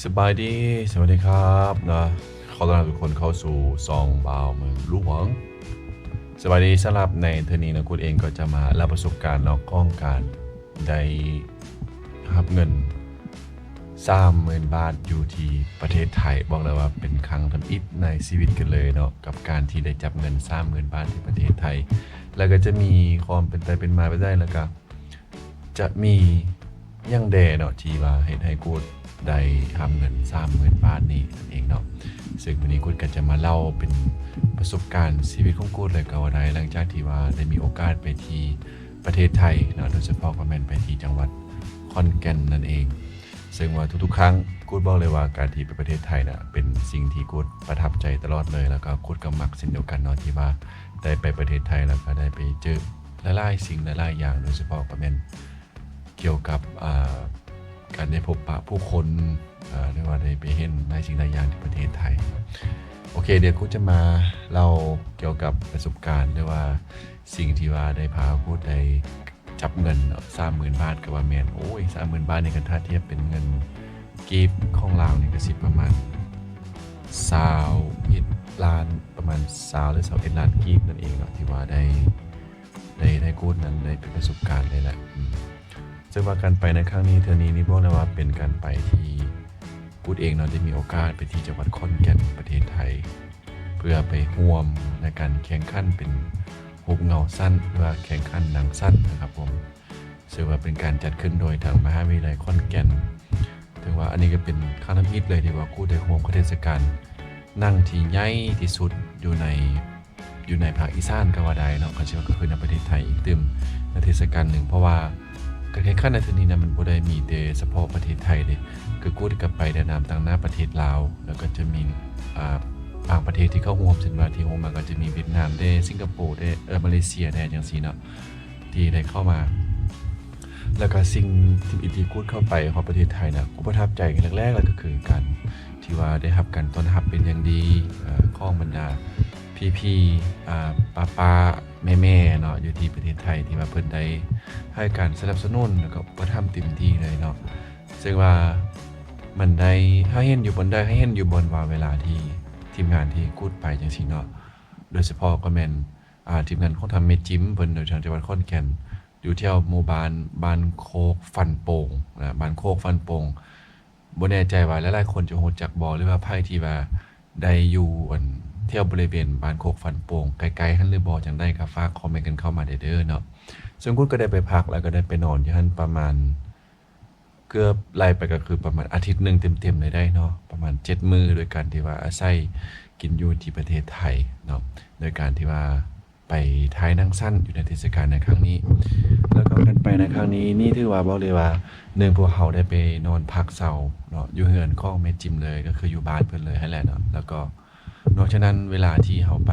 ສະບາຍດີ ສະຫວັດດີຄັບເນາະ ຂໍຕ້ອນຮັບທຸກຄົນເຂົ້າສູ່ຊ່ອງບ່າວເມືອງຫຼວງ. ສະບາຍດີ ສຳລັບໃນເທື່ອນີ້ເນາະ ກູດເອງກໍຈະມາເລົ່າປະສົບການເນາະ ຂອງການໄດ້ຮັບເງິນສາມໝື່ນບາດຢູ່ທີ່ປະເທດໄທ. ບອກເລີຍວ່າເປັນຄັ້ງທຳອິດໃນຊີວິດກັນເລີຍເນາະ ກັບການທີ່ໄດ້ຈັບເງິນສາມໝື່ນບາດທີ່ປະເທດໄທ ແລ້ວກໍຈະມີຄວາມເປັນໄປເປັນມາແບບໃດ ແລ້ວກໍ ຈະມີຫຍັງແດ່ເນາະ ທີ່ວ່າເຮັດໃຫ້ກູດໄດ້ຮັບເງິນສາມໝື່ນບາດນີ້ນັ້ນເອງເນາະ. ເຊິ່ງມື້ນີ້ກູດກໍຈະມາເລົ່າເປັນປະສົບການຊີວິດຂອງກູດເລີຍກໍວ່າໄດ້ ຫຼັງຈາກທີ່ວ່າໄດ້ມີໂອກາດໄປທີ່ປະເທດໄທເນາະ ໂດຍສະເພາະກໍແມ່ນໄປທີ່ຈັງຫວັດຂອນແກ່ນນັ້ນເອງ. ເຊິ່ງວ່າທຸກໆຄັ້ງ ກູດບອກເລີຍວ່າການທີ່ໄປປະເທດໄທນະ ເປັນສິ່ງທີ່ກູດປະທັບໃຈຕະຫຼອດເລີຍ ແລ້ວກໍກູດກໍມັກເຊັ່ນດຽວກັນເນາະ ທີ່ວ່າໄດ້ໄປປະເທດໄທ ແລ້ວກໍໄດ້ໄປເຈີຫຼາຍໆສິ່ງຫຼາຍໆຢ່າງ ໂດຍສະເພາະກໍແມ່ນກ່ຽວກັບ ອ່າ ການໄດ້ພົບປະຜູ້ຄົນ ເອີ ຫຼືວ່າໄດ້ໄປເຫັນຫຼາຍສິ່ງຫຼາຍຢ່າງທີ່ປະເທດໄທ. ໂອເຄ ດຽວກູດຈະມາເລົ່າກ່ຽວກັບປະສົບການ ຫຼືວ່າສິ່ງທີ່ວ່າໄດ້ພາກູດໄດ້ ຈັບເງິນເນາະ ສາມໝື່ນບາດ ກໍວ່າແມ່ນ ໂອ້ຍ ສາມໝື່ນບາດນີ້ ຄັນຖ້າທຽບເປັນເງິນກີບຂອງລາວນີ້ ກໍຊິປະມານຊາວເອັດລ້ານ ປະມານຊາວ ຫຼື ຊາວເອັດລ້ານກີບນັ້ນເອງເນາະ ທີ່ວ່າໄດ້ ໄດ້ ໄດ້ກູດນັ້ນ ໄດ້ເປັນປະສົບການເລີຍແຫຼະ. ອືມ ເຊິ່ງວ່າການໄປໃນຄັ້ງນີ້ ເທື່ອນີ້ນີ້ ບອກໄດ້ວ່າເປັນການໄປທີ່ກູດເອງເນາະ ໄດ້ມີໂອກາດໄປທີ່ຈັງຫວັດຂອນແກ່ນ ປະເທດໄທ ເພື່ອໄປຮ່ວມໃນການແຂ່ງຂັນເປັນຮູບເງົາສັ້ນ ຫຼືວ່າແຂ່ງຂັນໜັງສັ້ນນະຄັບຜົມ. ເຊິ່ງວ່າເປັນການຈັດຂຶ້ນໂດຍທາງມະຫາວິທະຍາໄລຂອນແກ່ນ. ຖືວ່າອັນນີ້ກໍເປັນຄັ້ງທຳອິດເລີຍທີ່ວ່າກູດໄດ້ຮ່ວມກັບເທດສະການໜັງທີ່ໃຫຍ່ທີ່ສຸດຢູ່ໃນ ຢູ່ໃນພາກອີສານກໍວ່າໄດ້ເນາະ ຄັນຊິວ່າກໍຄືໃນປະເທດໄທອີກຕື່ມ ໃນເທດສະການໜຶ່ງ. ເພາະວ່າການແຂ່ງຂັນໃນເທື່ອນີ້ນະ ມັນບໍ່ໄດ້ມີແຕ່ສະເພາະປະເທດໄທເດ້ ຄືກູດກໍໄປໃນນາມຕາງໜ້າປະເທດລາວ ແລ້ວກໍຈະມີ ອ່າ ບາງປະເທດທີ່ເຂົ້າຮ່ວມ ເຊັ່ນວ່າທີ່ຮ່ວມມາກໍຈະມີຫວຽດນາມແດ່ ສິງກະໂປແດ່ ເອີ ມາເລເຊຍແດ່ ຈັ່ງຊີ້ເນາະ ທີ່ໄດ້ເຂົ້າມາ. ແລ້ວກໍສິ່ງທີ່ ທີ່ກູດເຂົ້າໄປຮອດປະເທດໄທນະ ກູດປະທັບໃຈແລກໆ ແລ້ວກໍຄືການທີ່ວ່າໄດ້ຮັບການຕ້ອນຮັບເປັນຢ່າງດີ ເອີ ຂອງບັນດາພີ່ໆ ອ່າ ປ້າໆ ແມ່ໆ ເນາະ ຢູ່ທີ່ປະເທດໄທ ທີ່ວ່າເພິ່ນໄດ້ໃຫ້ການສະໜັບສະໜູນ ແລ້ວກໍອຸປະຖຳເຕັມທີ່ເລີຍເນາະ. ເຊິ່ງວ່າມັນໄດ້ ເຮົາເຫັນຢູ່ບ່ອນໃດ ເຮົາເຫັນຢູ່ບ່ອນວ່າເວລາທີ່ທີມງານທີ່ກູດໄປຈັ່ງຊີ້ເນາະ ໂດຍສະເພາະກໍແມ່ນ ອ່າ ທີມງານຂອງທາງແມ່ຈິມເພິ່ນ ໂດຍທາງຈັງຫວັດຂອນແກ່ນ ຢູ່ແຖວໝູ່ບ້ານ ບ້ານໂຄກຟັນໂປ່ງນະ ບ້ານໂຄກຟັນໂປ່ງ. ບໍ່ແນ່ໃຈວ່າຫຼາຍໆຄົນຈະຮູ້ຈັກບໍ່ ຫຼືວ່າໃຜທີ່ວ່າໄດ້ຢູ່ ອັນ ແຖວບໍລິເວນບ້ານໂຄກຟັນໂປ່ງ ໃກ້ໆຫັ້ນຫຼືບໍ່ ຈັ່ງໃດກໍຝາກຄອມເມັນກັນເຂົ້າມາແດ່ເດີເນາະ. ເຊິ່ງກູດກໍໄດ້ໄປພັກ ແລ້ວກໍໄດ້ໄປນອນຢູ່ຫັ້ນປະມານ ເກືອບໄລ່ໄປກໍຄືປະມານອາທິດໜຶ່ງເຕັມໆເລີຍໄດ້ເນາະ ປະມານເຈັດມື້ ໂດຍການທີ່ວ່າອາໄສກິນຢູ່ທີ່ປະເທດໄທເນາະ ໂດຍການທີ່ວ່າໄປຖ່າຍໜັງສັ້ນຢູ່ໃນເທດສະການໃນຄັ້ງນີ້. ແລ້ວກໍການໄປໃນຄັ້ງນີ້ນີ້ ຖືວ່າບອກເລີຍວ່າ ໜຶ່ງ ພວກເຮົາໄດ້ໄປນອນພັກເຊົາເນາະ ຢູ່ເຮືອນຂອງແມ່ຈິມເລີຍ ກໍຄືຢູ່ບ້ານເພິ່ນເລີຍຫັ້ນແຫຼະເນາະ. ແລ້ວກໍນອກຈາກນັ້ນ ເວລາທີ່ເຮົາໄປ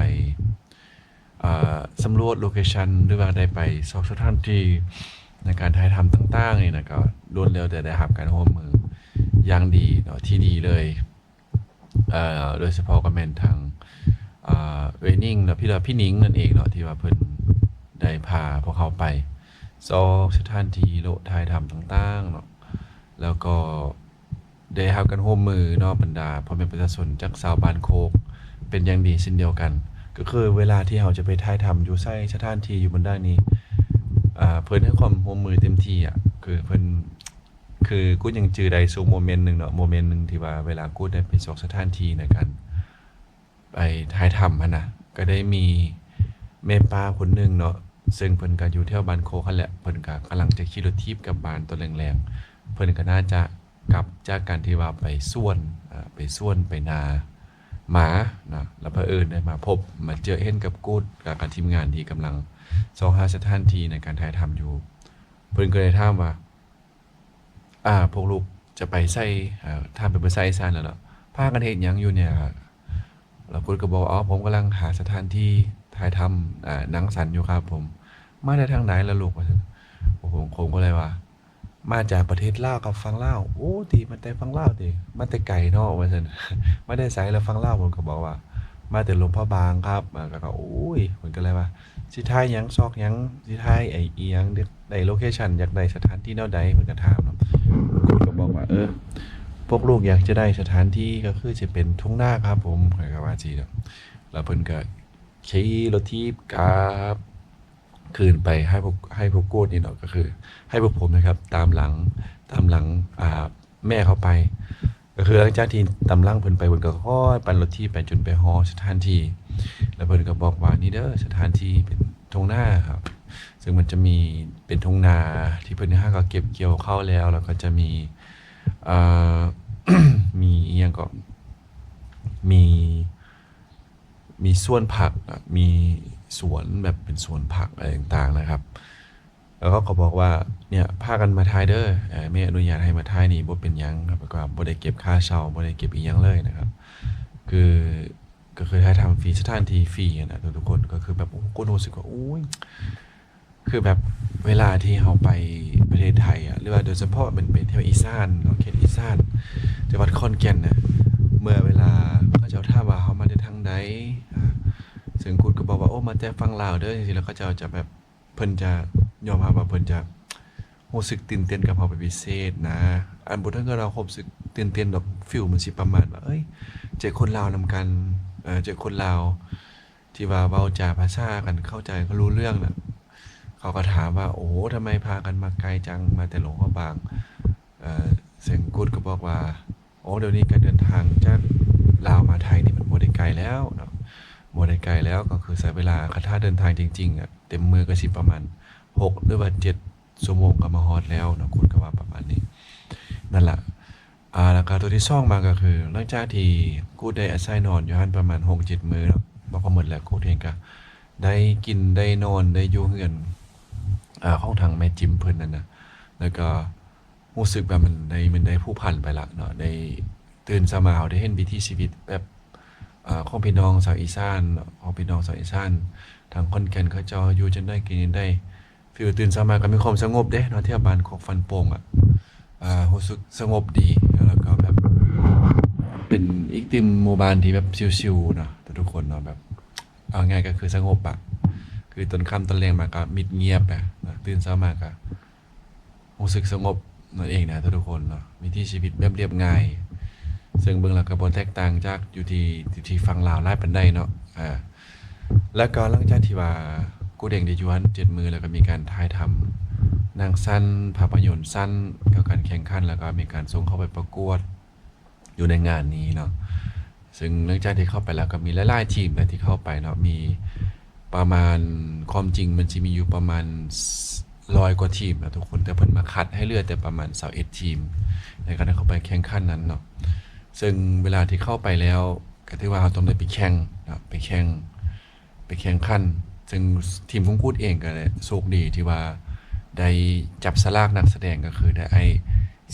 ອ່າ ສຳຫຼວດໂລເຄຊັນ ຫຼືວ່າໄດ້ໄປຊອກສະຖານທີ່ໃນການຖ່າຍທຳຕ່າງໆນີ້ນະ ກໍລ້ວນແລ້ວແຕ່ໄດ້ຮັບການຮ່ວມມືຢ່າງດີເນາະ ທີ່ດີເລີຍ. ເອີ ໂດຍສະເພາະກໍແມ່ນທາງ ອ່າ ເອື້ອຍນິງເນາະ ພີ່ລະ ພີ່ນິງນັ້ນເອງເນາະ ທີ່ວ່າເພິ່ນໄດ້ພາພວກເຮົາໄປຊອກສະຖານທີ່ ເລາະຖ່າຍທຳຕ່າງໆເນາະ ແລ້ວກໍ ໄດ້ຮັບການຮ່ວມມືເນາະ ບັນດາພໍ່ແມ່ປະຊາຊົນຈາກຊາວບ້ານໂຄກເປັນຢ່າງດີເຊັ່ນດຽວກັນ. ກໍຄືເວລາທີ່ເຮົາຈະໄປຖ່າຍທຳຢູ່ໃສ ສະຖານທີ່ຢູ່ບ່ອນໃດນີ້ ອ່າ ເພິ່ນໃຫ້ຄວາມຮ່ວມມືເຕັມທີ່ອະ ຄືເພິ່ນ ຄືກູດຍັງຈື່ໄດ້ຊຸໂມເມັນໜຶ່ງເນາະ ໂມເມັນໜຶ່ງທີ່ວ່າເວລາກູດໄດ້ໄປຊອກສະຖານທີ່ໃນການ ໄປຖ່າຍທຳຫັ້ນນະ ກໍໄດ້ມີແມ່ປ້າຄົນໜຶ່ງເນາະ ເຊິ່ງເພິ່ນກໍຢູ່ແຖວບ້ານໂຄກຫັ້ນແຫຼະ ເພິ່ນກໍກຳລັງຈະຂີ່ລົດຖີບກັບບ້ານຕອນແລງໆ ເພິ່ນກໍໜ້າຈະກັບຈາກການທີ່ວ່າໄປສວນ ເອີ ໄປສວນໄປນາມານະ ແລ້ວພະເອີນໄດ້ມາພົບມາເຈີເຫັນກັບກູດ ແລ້ວກໍທີມງານທີ່ກຳລັງຊອກຫາສະຖານທີ່ໃນການຖ່າຍທຳຢູ່ ເພິ່ນກໍໄດ້ຖາມວ່າ ອ່າ ພວກລູກຈະໄປໃສ? ເອີ ຖາມເປັນພາສາອີສານແລ້ວເນາະ ພາກັນເຮັດຫຍັງຢູ່ນີ້? ແລ້ວກູດກໍບອກວ່າ ອໍ ຜົມກຳລັງຫາສະຖານທີ່ຖ່າຍທຳ ເອີ ໜັງສັ້ນຢູ່ຄັບຜົມ. ມາແຕ່ທາງໃດລະລູກ? ວ່າຊັ້ນ. ໂອ້ໂຫ ຜົມກໍເລີຍວ່າ ມາຈາກປະເທດລາວກັບຝັ່ງລາວ. ໂອ້ ຕິ ມາແຕ່ຝັ່ງລາວຕິ? ມາແຕ່ໄກເນາະ ວ່າຊັ້ນ. ມາແຕ່ໃສລະຝັ່ງລາວ? ຜົມກໍບອກວ່າ ມາແຕ່ຫຼວງພະບາງຄັບ. ເອີ ກໍ ໂອ້ຍ ເພິ່ນກໍເລີຍວ່າ ຊິຖ່າຍຫຍັງ ຊອກຫຍັງ ຊິຖ່າຍໄອ້ອີ່ຫຍັງ ໄດ້ໂລເຄຊັນ ຢາກໄດ້ສະຖານທີ່ແນວໃດ ເພິ່ນກໍຖາມເນາະ. ກໍບອກວ່າ ເອີ ໂພ ພວກລູກຢາກຈະໄດ້ສະຖານທີ່ກໍຄືຊິເປັນທົ່ງນາຄັບຜົມ ຂ້ອຍກໍວ່າຊີ້ເນາະ. ແລ້ວເພິ່ນກໍຂີ່ລົດຖີບກັບຄືນໄປໄຮໂປ ໄຮໂປໂກດນີ້ເນາະ ກໍຄືໃຫ້ພວກຜົມນະຄັບ ຕາມຫຼັງ ຕາມຫຼັງ ອ່າ ແມ່ເຂົາໄປ. ກໍຄືຫຼັງຈາກທີ່ຕາມຫຼັງເພິ່ນໄປ ເພິ່ນກໍຄ່ອຍປັ່ນລົດຖີບໄປຈົນໄປຮອດສະຖານທີ່ ແລ້ວເພິ່ນກໍບອກວ່າ ນີ້ເດີ ສະຖານທີ່ເປັນທົ່ງນາຄັບ. ເຊິ່ງມັນຈະມີເປັນທົ່ງນາທີ່ເພິ່ນຫາກໍເກັບກ່ຽວເຂົ້າແລ້ວ ແລ້ວກໍຈະມີ ເອີ ມີອີ່ຫຍັງເກາະ ມີ ມີສວນຜັກ ມີສວນແບບເປັນສວນຜັກອະໄລຕ່າງໆນະຄັບ. ແລ້ວເຂົາກໍບອກວ່າ ເນຍ ພາກັນມາຖ່າຍເດີ ເອີ ແມ່ອະນຸຍາດໃຫ້ມາຖ່າຍນີ້ ບໍ່ເປັນຫຍັງ ແລ້ວກໍບໍ່ໄດ້ເກັບຄ່າເຊົ່າ ບໍ່ໄດ້ເກັບອີ່ຫຍັງເລີຍນະຄັບ. ຄື ກໍຄືຖ່າຍທຳຟຣີ ສະຖານທີ່ຟຣີຫັ້ນນະທຸກໆຄົນ. ກໍຄືແບບ ໂອ້ ກໍຮູ້ສຶກວ່າ ໂອ້ຍ ຄືແບບເວລາທີ່ເຮົາໄປປະເທດໄທອະ ຫຼືວ່າໂດຍສະເພາະແມ່ນໄປທ່ຽວອີສານເນາະ ເຂດອີສານ ຈັງຫວັດຂອນແກ່ນນະ ເມື່ອເວລາເຂົາເຈົ້າຖາມວ່າເຮົາມາແຕ່ທາງໃດ ອາ ເຊິ່ງກຸດກໍບອກວ່າ ໂອ້ ມາແຕ່ຝັ່ງລາວເດີ ຈັ່ງຊີ້ ແລ້ວເຂົາເຈົ້າຈະແບບ ເພິ່ນຈະ ຍອມຮັບວ່າເພິ່ນຈະຮູ້ສຶກຕື່ນເຕັ້ນກັບເຮົາເປັນພິເສດນະ. ອັນບໍ່ເຖິງກັບວ່າຮູ້ສຶກຕື່ນເຕັ້ນດອກ ຟີລມັນຊິປະມານວ່າ ເອີຍ ເຈີຄົນລາວນຳກັນ ເອີ ເຈີຄົນລາວທີ່ວ່າເວົ້າຈາພາສາກັນເຂົ້າໃຈກັນຮູ້ເລື່ອງນະ. ເຂົາກໍຖາມວ່າ ໂອ້ ທຳໄມພາກັນມາໄກຈັງ ມາແຕ່ຫຼວງພະບາງ? ເຊິ່ງກຸດກໍບອກວ່າ ໂອ້ ດຽວນີ້ການເດີນທາງຈາກລາວມາໄທນີ້ມັນບໍ່ໄດ້ໄກແລ້ວເນາະ ບໍ່ໄດ້ໄກແລ້ວ ກໍຄືໃຊ້ເວລາ ຄັນຖ້າເດີນທາງຈິງໆ ເຕັມມື້ກໍຊິປະມານຫົກຫຼືວ່າເຈັດຊົ່ວໂມງກໍມາຮອດແລ້ວເນາະ ກຸດກໍວ່າປະມານນີ້. ນັ້ນລະ ອາ ແລ້ວກໍຕົວທີສອງມາກໍຄື ຫຼັງຈາກທີ່ກຸດໄດ້ອາໄສນອນຢູ່ຫັ້ນປະມານຫົກເຈັດມື້ເນາະ ບໍ່ພໍໝົດແລ້ວ ກຸດເອງກໍໄດ້ກິນໄດ້ນອນໄດ້ຢູ່ເຮືອນ ອາ ຂອງທາງແມ່ຈິມເພິ່ນນັ້ນນະ ແລ້ວກໍ ຮູ້ສຶກວ່າມັນໄດ້ ມັນໄດ້ຜູກພັນໄປລະເນາະ ໄດ້ ຕື່ນເຊົ້າມາເຮົາໄດ້ເຫັນວິຖີຊີວິດແບບ ເອີ ຂອງພີ່ນ້ອງຊາວອີສານເນາະ ຂອງພີ່ນ້ອງຊາວອີສານ ທາງຂອນແກ່ນເຂົາເຈົ້າຢູ່ຈັ່ງໃດ ກິນຈັ່ງໃດ ຄືຕື່ນເຊົ້າມາກໍມີຄວາມສະຫງົບເດ້ເນາະ ແຖວບ້ານຄອກຟັນໂປ່ງອະ ອາ ຮູ້ສຶກສະຫງົບດີ ແລ້ວກໍແບບເປັນອີກຕື່ມໝູ່ບ້ານທີ່ແບບຊິວໆເນາະ ທຸກໆຄົນເນາະ ແບບ ເອົາງ່າຍກໍຄືສະຫງົບອະ ຄືຕອນຄ່ຳຕອນແລງມາກໍມິດງຽບອະ ຕື່ນເຊົ້າມາກໍ ຮູ້ສຶກສະຫງົບນັ້ນເອງນະທຸກໆຄົນເນາະ ວິຖີຊີວິດແບບລຽບງ່າຍ ເຊິ່ງເບິ່ງແລ້ວກໍບໍ່ແຕກຕ່າງຈາກຢູ່ທີ່ ທີ່ ທີ່ຝັ່ງລາວຫຼາຍປານໃດເນາະ. ອາ ແລ້ວກໍຫຼັງຈາກທີ່ວ່າກູເດັງໄດ້ຢູ່ຫັ້ນເຈັດມື້ ແລ້ວກໍມີການຖ່າຍທຳໜັງສັ້ນ ພາບພະຍົນສັ້ນ ແລ້ວການແຂ່ງຂັນ ແລ້ວກໍມີການສົ່ງເຂົ້າໄປປະກວດ ຢູ່ໃນງານນີ້ເນາະ ເຊິ່ງຫຼັງຈາກທີ່ເຂົ້າໄປແລ້ວກໍມີຫຼາຍໆທີມນະທີ່ເຂົ້າໄປເນາະ ມີປະມານ ຄວາມຈິງມັນຊິມີຢູ່ປະມານ ຮ້ອຍກວ່າທີມນະທຸກຄົນ ແຕ່ເພິ່ນມາຄັດໃຫ້ເຫຼືອແຕ່ປະມານຊາວເອັດທີມ ໃນການເຂົ້າໄປແຂ່ງຂັນນັ້ນເນາະ ເຊິ່ງເວລາທີ່ເຂົ້າໄປແລ້ວ ກໍຖືວ່າເຮົາຕ້ອງໄດ້ໄປແຂ່ງເນາະ ໄປແຂ່ງ ໄປແຂ່ງຂັນ ເຊິ່ງທີມຂອງກູດເອງກໍໄດ້ໂຊກດີທີ່ວ່າໄດ້ຈັບສະຫຼາກນັກສະແດງ ກໍຄືໄດ້ອ້າຍ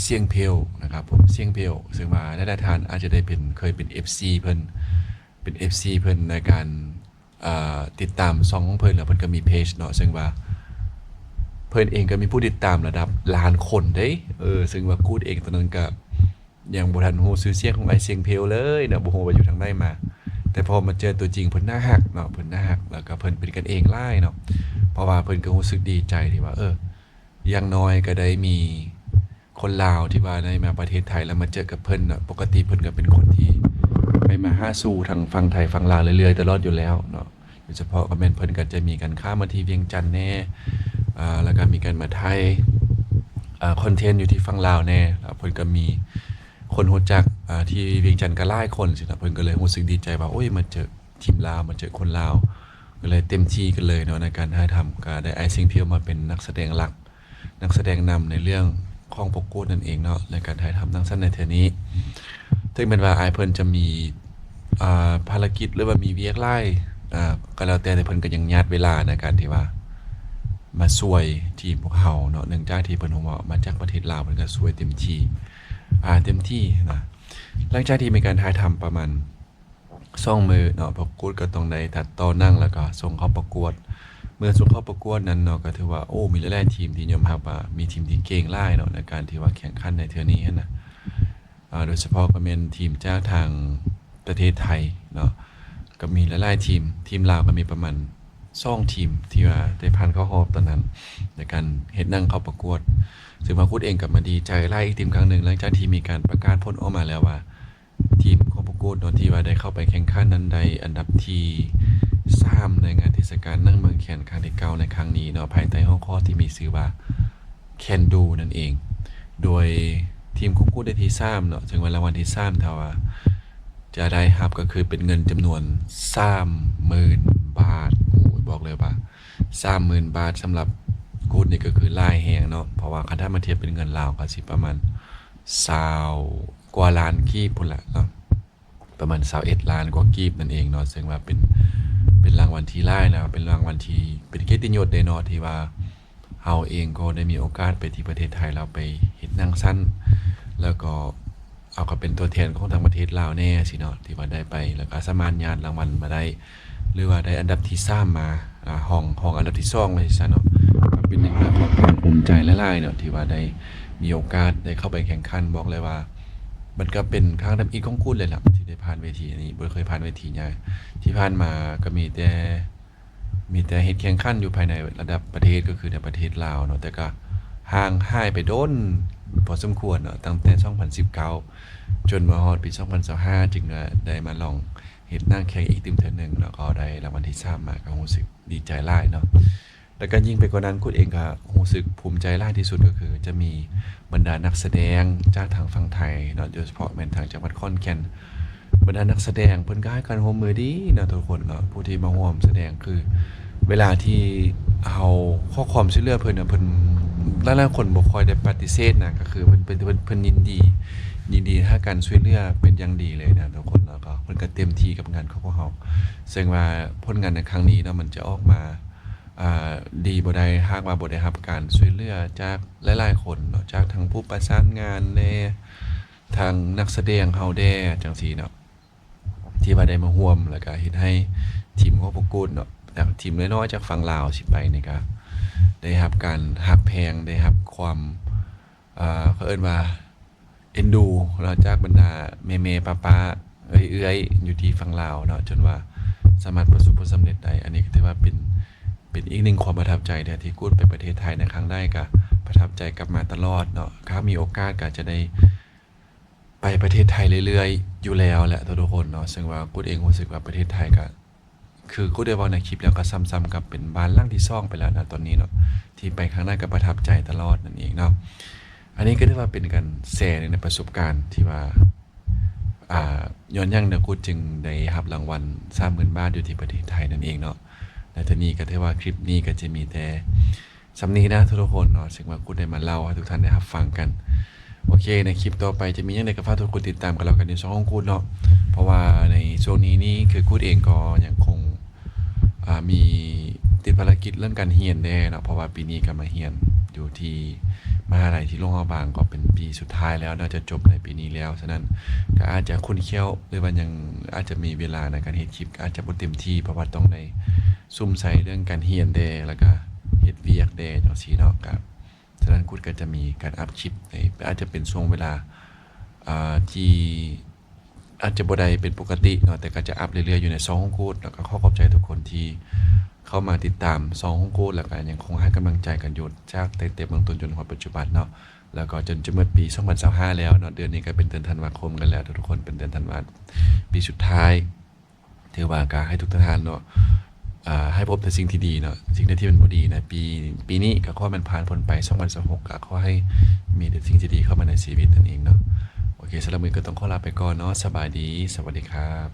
ຊຽງເພວ ນະຄັບຜົມ ຊຽງເພວ ເຊິ່ງວ່າຫຼາຍໆທ່ານອາດຈະໄດ້ເປັນ ເຄີຍເປັນເອັຟຊີເພິ່ນ ເປັນເອັຟຊີເພິ່ນໃນການ ເອີ ຕິດຕາມຊ່ອງຂອງເພິ່ນ ແລ້ວເພິ່ນກໍມີເພຈເນາະ ເຊິ່ງວ່າເພິ່ນເອງກໍມີຜູ້ຕິດຕາມລະດັບລ້ານຄົນເດ້ ເອີ ເຊິ່ງວ່າກູດເອງຕອນນັ້ນກໍ ຍັງບໍ່ທັນຮູ້ຊື່ສຽງຂອງອ້າຍຊຽງເພວເລີຍເນາະ ບໍ່ຮູ້ວ່າຢູ່ທາງໃດມາ ແຕ່ພໍມາເຈີຕົວຈິງເພິ່ນໜ້າຮັກເນາະ ເພິ່ນໜ້າຮັກ ແລ້ວກໍເພິ່ນເປັນກັນເອງຫຼາຍເນາະ ເພາະວ່າເພິ່ນກໍຮູ້ສຶກດີໃຈທີ່ວ່າ ເອີ ຢ່າງໜ້ອຍກໍໄດ້ມີຄົນລາວທີ່ວ່າໄດ້ມາປະເທດໄທ ແລ້ວມາເຈີກັບເພິ່ນເນາະ ປົກກະຕິເພິ່ນກໍເປັນຄົນທີ່ໄປມາຫາສູ່ທາງຝັ່ງໄທຝັ່ງລາວເລື້ອຍໆຕະຫຼອດຢູ່ແລ້ວເນາະ. ໂດຍສະເພາະກໍແມ່ນເພິ່ນກໍຈະມີການຂ້າມມາທີ່ວຽງຈັນແດ່ ອາ ແລ້ວກໍມີການມາຖ່າຍ ອາ ຄອນເທັນຢູ່ທີ່ຝັ່ງລາວແດ່ ແລ້ວເພິ່ນກໍມີຄົນຮູ້ຈັກ ອາ ທີ່ວຽງຈັນກໍຫຼາຍຄົນຊີ້ນະ ເພິ່ນກໍເລີຍຮູ້ສຶກດີໃຈວ່າ ໂອ້ຍ ມາເຈີທີມລາວ ມາເຈີຄົນລາວ ກໍເລີຍເຕັມທີ່ກັນເລີຍເນາະ ໃນການຖ່າຍທຳ ກໍໄດ້ອ້າຍຊຽງພຽວມາເປັນນັກສະແດງຫຼັກ ນັກສະແດງນຳໃນເລື່ອງຂອງປະກວດນັ້ນເອງເນາະ ໃນການຖ່າຍທຳໜັງສັ້ນໃນເທື່ອນີ້ ເຖິງແມ່ນວ່າອ້າຍເພິ່ນຈະມີ ອ່າ ພາລະກິດ ຫຼືວ່າມີວຽກຫຼາຍ ອ່າ ກໍແລ້ວແຕ່ ແຕ່ເພິ່ນກໍຍັງຍາດເວລາໃນການທີ່ວ່າມາຊ່ວຍທີມພວກເຮົາເນາະ ເນື່ອງຈາກທີ່ເພິ່ນຮູ້ວ່າມາຈາກປະເທດລາວ ເພິ່ນກໍຊ່ວຍເຕັມທີ່ ອ່າ ເຕັມທີ່ນະ. ຫຼັງຈາກທີ່ມີການຖ່າຍທຳປະມານ ສອງມື້ເນາະ ປະກວດກໍຕ້ອງໄດ້ຕັດຕໍ່ໜັງ ແລ້ວກໍສົ່ງເຂົ້າປະກວດ ເມື່ອສົ່ງເຂົ້າປະກວດນັ້ນເນາະ ກໍຖືວ່າ ໂອ້ ມີຫຼາຍໆທີມທີ່ຍອມຮັບວ່າມີທີມທີ່ເກັ່ງຫຼາຍເນາະ ໃນການທີ່ວ່າແຂ່ງຂັນໃນເທື່ອນີ້ຫັ້ນນະ ອາ ໂດຍສະເພາະກໍແມ່ນທີມຈາກທາງປະເທດໄທເນາະ ກໍມີຫຼາຍໆທີມ ທີມລາວກໍມີປະມານ ສອງທີມທີ່ວ່າໄດ້ຜ່ານເຂົ້າຮອບຕອນນັ້ນ ໃນການເຮັດໜັງເຂົ້າປະກວດ. ຊຶ່ງວ່າກຸດເອງກໍມາດີໃຈຫຼາຍອີກຕີມຄັ້ງໜຶ່ງ ຫຼັງຈາກທີ່ມີການປະກາດຜົນອອກມາແລ້ວວ່າ ທີມຂອງປະກວດເນາະ ທີ່ວ່າໄດ້ເຂົ້າໄປແຂ່ງຂັນນັ້ນ ໄດ້ອັນດັບທີສາມໃນງານເທດສະການໜັງເມືອງແຄນຄັ້ງທີເກົ້າໃນຄັ້ງນີ້ເນາະ ພາຍໃຕ້ຫົວຂໍ້ທີ່ມີຊື່ວ່າ Can Do ນັ້ນເອງ. ໂດຍທີມຂອງກຸດໄດ້ທີສາມເນາະ ເຊິ່ງວ່າລາງວັນທີສາມ ຖ້າວ່າຈະໄດ້ຮັບກໍຄືເປັນເງິນຈຳນວນສາມໝື່ນບາດ. ໂອ້ຍ ບອກເລີຍວ່າສາມໝື່ນບາດສຳລັບກຸດນີ້ກໍຄືຫຼາຍແຮງເນາະ ເພາະວ່າຄັນຖ້າມາທຽບເປັນເງິນລາວກໍຊິປະມານຊາວກວ່າລ້ານກີບພຸ້ນລະເນາະ ປະມານຊາວເອັດລ້ານກວ່າກີບນັ້ນເອງເນາະ. ເຊິ່ງວ່າເປັນ ເປັນລາງວັນທີ່ຫຼາຍ ແລ້ວເປັນລາງວັນທີ່ເປັນກຽດຕິຍົດເດ້ເນາະ ທີ່ວ່າເຮົາເອງກໍໄດ້ມີໂອກາດໄປທີ່ປະເທດໄທ ແລ້ວໄປເຮັດໜັງສັ້ນ ແລ້ວກໍ ເອົາ ກໍເປັນຕົວແທນຂອງທາງປະເທດລາວແດ່ຊີ້ເນາະ ທີ່ວ່າໄດ້ໄປ ແລ້ວກໍສາມາດຍາດລາງວັນມາໄດ້ ຫຼືວ່າໄດ້ອັນດັບທີສາມມາ ອາ ຮອງ ຮອງອັນດັບທີສອງວ່າຊັ້ນເນາະ. ກໍເປັນເລື່ອງຂອງຄວາມພູມໃຈຫຼາຍໆເນາະ ທີ່ວ່າໄດ້ມີໂອກາດໄດ້ເຂົ້າໄປແຂ່ງຂັນ. ບອກເລີຍວ່າມັນກໍເປັນຄັ້ງທຳອິດຂອງກຸດເລີຍລະ ທີ່ໄດ້ຜ່ານເວທີອັນນີ້ ບໍ່ເຄີຍຜ່ານເວທີໃຫຍ່. ທີ່ຜ່ານມາກໍມີແຕ່ ມີແຕ່ເຮັດແຂ່ງຂັນຢູ່ພາຍໃນລະດັບປະເທດ ກໍຄືໃນປະເທດລາວເນາະ ແຕ່ກໍຫ່າງຫາຍໄປດົນພໍສົມຄວນເນາະ ຕັ້ງແຕ່ສອງພັນສິບເກົ້າ ຈົນມາຮອດປີສອງພັນຊາວຫ້າ ຈຶ່ງໄດ້ມາລອງເຮັດໜັງແຂ່ງອີກຕື່ມເທື່ອໜຶ່ງ ແລ້ວກໍໄດ້ລາງວັນທີສາມມາ ກໍຮູ້ສຶກດີໃຈຫຼາຍເນາະ. ແລ້ວກໍຍິ່ງໄປກວ່ານັ້ນ ກຸດເອງກໍຮູ້ສຶກພູມໃຈຫຼາຍທີ່ສຸດ ກໍຄືຈະມີບັນດານັກສະແດງຈາກທາງຝັ່ງໄທເນາະ ໂດຍສະເພາະແມ່ນທາງຈັງຫວັດຂອນແກ່ນ ບັນດານັກສະແດງເພິ່ນກໍໃຫ້ການຮ່ວມມືດີເນາະທຸກຄົນເນາະ. ຜູ້ທີ່ມາຮ່ວມສະແດງ ຄືເວລາທີ່ເຮົາຂໍຄວາມຊ່ວຍເຫຼືອເພິ່ນນະ ເພິ່ນ ຫຼາຍໆຄົນບໍ່ຄ່ອຍໄດ້ປະຕິເສດນະ ກໍຄືເພິ່ນ ເພິ່ນ ເພິ່ນ ເພິ່ນຍິນດີ ຍິນດີໃຫ້ການຊ່ວຍເຫຼືອເປັນຢ່າງດີເລີຍນະທຸກຄົນເນາະ. ກໍເພິ່ນກໍເຕັມທີ່ກັບງານຂອງພວກເຮົາ ເຊິ່ງວ່າຜົນງານໃນຄັ້ງນີ້ເນາະ ມັນຈະອອກມາ ອ່າ ດີບໍ່ໄດ້ ຫາກວ່າບໍ່ໄດ້ຮັບການຊ່ວຍເຫຼືອຈາກຫຼາຍໆຄົນເນາະ ຈາກທາງຜູ້ປະສານງານແດ່ ທາງນັກສະແດງເຮົາແດ່ ຈັ່ງຊີ້ເນາະ ທີ່ວ່າໄດ້ມາຮ່ວມ ແລ້ວກະເຮັດໃຫ້ທີມຂອງພວກກຸດເນາະ ຈາກທີມນ້ອຍໆຈາກຝັ່ງລາວຊິໄປນີ້ ກະໄດ້ຮັບການຮັກແພງ ໄດ້ຮັບຄວາມ ເຂົາເອີ້ນວ່າເອັນດູເນາະ ຈາກບັນດາແມ່ໆ ປ້າໆ ເອື້ອຍໆ ຢູ່ທີ່ຝັ່ງລາວເນາະ ຈົນວ່າສາມາດປະສົບຜົນສຳເລັດໄດ້. ອັນນີ້ກໍຖືວ່າເປັນ ເປັນອີກໜຶ່ງຄວາມປະທັບໃຈເນາະ ທີ່ກຸດໄປປະເທດໄທໃນຄັ້ງໃດ ກໍປະທັບໃຈກັບມາຕະຫຼອດເນາະ. ຖ້າມີໂອກາດກໍຈະໄດ້ ໄປປະເທດໄທເລື້ອຍໆຢູ່ແລ້ວແຫຼະທຸກໆຄົນເນາະ. ເຊິ່ງວ່າກຸດເອງຮູ້ສຶກວ່າປະເທດໄທກໍ ຄືກຸດໄດ້ເວົ້າໃນຄລິບແລ້ວ ກໍສ່ຳໆກັບເປັນບ້ານຫຼັງທີສອງໄປແລ້ວນະຕອນນີ້ເນາະ ທີ່ໄປຄັ້ງໃດກໍປະທັບໃຈຕະຫຼອດນັ້ນເອງເນາະ. ອັນນີ້ກໍຖືວ່າເປັນການແຊໃນປະສົບການທີ່ວ່າ ອ່າ ຍ້ອນຫຍັງນະ ກຸດຈຶ່ງໄດ້ຮັບລາງວັນສາມໝື່ນບາດຢູ່ທີ່ປະເທດໄທນັ້ນເອງເນາະ. ແລະ ຕອນນີ້ກໍຖືວ່າຄລິບນີ້ກໍຈະມີແຕ່ ສ່ຳນີ້ນະທຸກໆຄົນເນາະ ເຊິ່ງວ່າກຸດໄດ້ມາເລົ່າໃຫ້ທຸກທ່ານໄດ້ຮັບຟັງກັນ. ໂອເຄ ໃນຄລິບຕໍ່ໄປຈະມີຫຍັງໃດກໍຝາກທຸກຄົນຕິດຕາມກັນແລ້ວກັນຢູ່ຊ່ອງຂອງກຸດເນາະ ເພາະວ່າໃນຊ່ວງນີ້ນີ້ຄືກຸດເອງກໍຍັງຄົງ ອ່າ ມີຕິດພາລະກິດເລື່ອງການຮຽນແດ່ເນາະ ເພາະວ່າປີນີ້ກໍມາຮຽນຢູ່ທີ່ມະຫາໄລທີ່ຫຼວງພະບາງ ກໍເປັນປີສຸດທ້າຍແລ້ວເນາະ ຈະຈົບໃນປີນີ້ແລ້ວ. ສະນັ້ນກໍອາດຈະຂຸ້ນຂ້ຽວ ຫຼືວ່າຍັງອາດຈະມີເວລາໃນການເຮັດຄລິບ ອາດຈະບໍ່ເຕັມທີ່ ເພາະວ່າຕ້ອງໄດ້ສຸມໃສ່ເລື່ອງການຮຽນແດ່ ແລ້ວກໍເຮັດວຽກແດ່ຈັ່ງຊີ້ເນາະ. ກໍ ສະນັ້ນ ກຸດກໍຈະມີການອັບຄລິບໃນ ອາດຈະເປັນຊ່ວງເວລາ ອ່າ ທີ່ອາດຈະບໍ່ໄດ້ເປັນປົກກະຕິເນາະ ແຕ່ກໍຈະອັບເລື້ອຍໆຢູ່ໃນຊ່ອງຂອງກຸດ. ແລ້ວກໍຂໍຂອບໃຈທຸກຄົນທີ່ເຂົ້າມາຕິດຕາມຊ່ອງຂອງກຸດ ແລ້ວກໍຍັງຄົງໃຫ້ກຳລັງໃຈກັນຢູ່ຈາກແຕ່ເບື້ອງຕົ້ນຈົນຮອດປັດຈຸບັນເນາະ ແລ້ວກໍຈົນຈະໝົດປີສອງພັນຊາວຫ້າແລ້ວເນາະ. ເດືອນນີ້ກໍເປັນເດືອນທັນວາຄົມກັນແລ້ວທຸກໆຄົນ ເປັນເດືອນທັນວາ ປີສຸດທ້າຍ. ຖືວ່າກໍໃຫ້ທຸກທ່ານເນາະ ອ່າ ໃຫ້ພົບແຕ່ສິ່ງທີ່ດີເນາະ ສິ່ງໃດທີ່ມັນບໍ່ດີໃນປີ ປີນີ້ກໍຂໍໃຫ້ມັນຜ່ານພົ້ນໄປ. ສອງພັນຊາວຫົກກໍຂໍໃຫ້ມີແຕ່ສິ່ງທີ່ດີເຂົ້າມາໃນຊີວິດນັ້ນເອງເນາະ. ໂອເຄ ສຳລັບມື້ນີ້ກໍຕ້ອງຂໍລາໄປກ່ອນເນາະ. ສະບາຍດີ ສະຫວັດດີຄັບ.